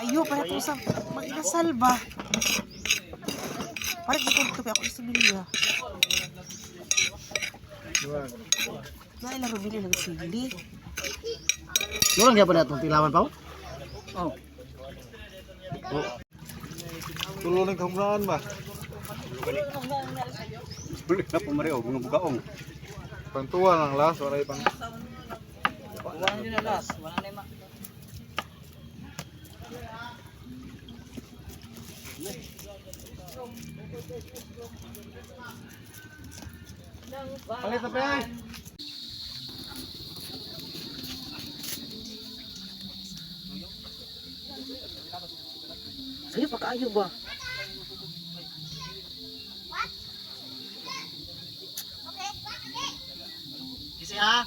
Ayo, para to sa mag-inasal ba? Parang di ko kape ako sa Emilia. Naila Romilio ng sili. Nulang gyapon na itong tilawan pa? Oh. Tulo ng kahugnaan ba? Buli na pumari og mga bugaong. Pangtuwa lang las, wala pang Palit na pa. Ayo, pagkaayo ba? Kasi ha?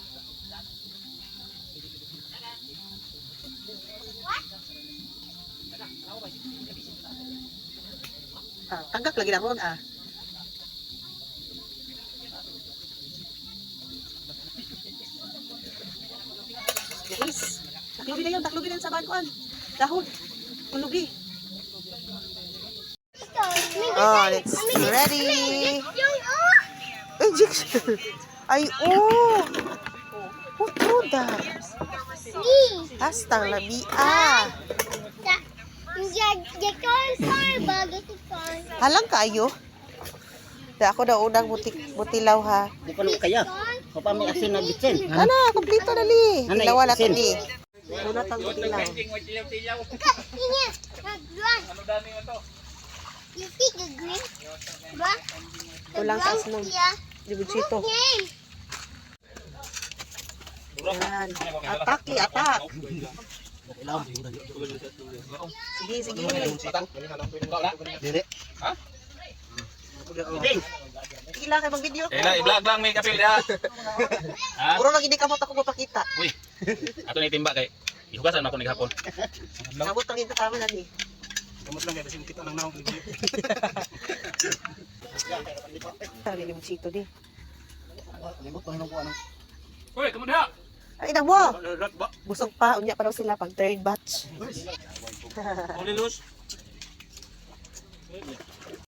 Ah, tanggak lagi na ron ah. Guys, taklubi na yun, taklubi na yun sa kuan. Dahon. Kulubi. Oh, it's ready. Injection. Ay, oh. Who threw that? Hasta labi ah. Halang kayo. Da ako na unang butik butilaw ha. Di pa nung kaya. Papa may asin na bitsin. Ana, kompleto na li. Nanay, Tilawan na to asin. ni. Una tang butilaw. Kulang sa asnog. Libuchito. Yan. Atake, atak. Sige, sige. Dire. Ding. Sige lang kay mag-video. Eh na, i-vlog lang may kapil ha. Ha? Puro lang hindi kamot ako mapakita. Uy. Ato ni timba kay ihugasan man ako ni hapon. Kamot lang ito tama na ni. Kamot lang kay kasi kita lang naong. Tara libuchito ni. Limot pa hinong kuha ng Uy, kamo diha. Ay, ina mo. Busog pa. Unya pa daw sila pag third batch. Uli lus.